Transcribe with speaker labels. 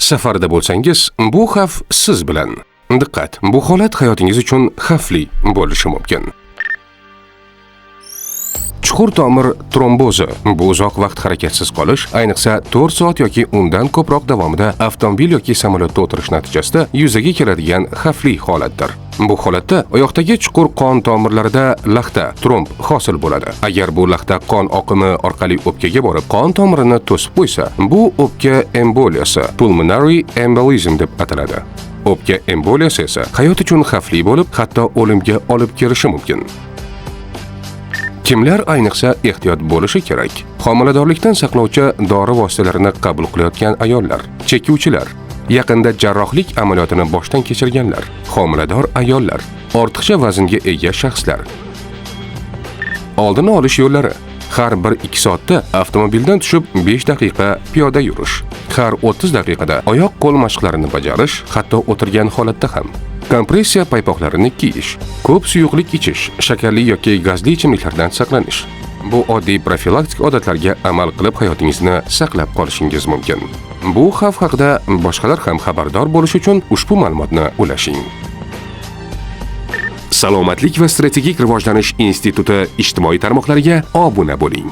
Speaker 1: Safarda bo'lsangiz, bu xavf siz bilan. Diqqat, bu holat hayotingiz uchun xavfli bo'lishi mumkin. Chuqur tomir trombozi bu uzoq vaqt harakatsiz qolish, ayniqsa 4 soat yoki undan ko'proq davomida avtomobil yoki samolyotda o'tirish natijasida yuzaga keladigan xavfli holatdir. Bu holatda oyoqdagi chuqur qon tomirlarida laxta, tromb hosil bo'ladi. Agar bu laxta qon oqimi orqali o'pkaga borib, qon tomirini to'sib qo'ysa, bu o'pka emboliyasi, pulmonary embolism deb ataladi. O'pka emboliyasi esa hayot uchun xavfli bo'lib, hatto o'limga olib kelishi mumkin. Kimlar ayniqsa ehtiyot bo'lishi kerak? Homiladorlikdan saqlovchi dori vositalarini qabul qilayotgan ayollar, chekuvchilar, yaqinda jarrohlik amaliyotini boshdan kechirganlar, homilador ayollar, ortiqcha vaznga ega shaxslar. Oldini olish yo'llari: har bir 2 soatda avtomobildan tushib 5 daqiqa piyoda yurish, har 30 daqiqada oyoq-qo'l mashqlarini bajarish, hatto o'tirgan holatda ham. Kompressiya paypoqlarini kiyish, ko'p suyuqlik ichish, shakarli yoki gazli ichimliklardan saqlanish. Bu oddiy profilaktik odatlarga amal qilib hayotingizni saqlab qolishingiz mumkin. Bu xavf haqida boshqalar ham xabardor bo'lishi uchun ushbu ma'lumotni ulashing. Salomatlik va strategik rivojlanish instituti ijtimoiy tarmoqlariga obuna bo'ling.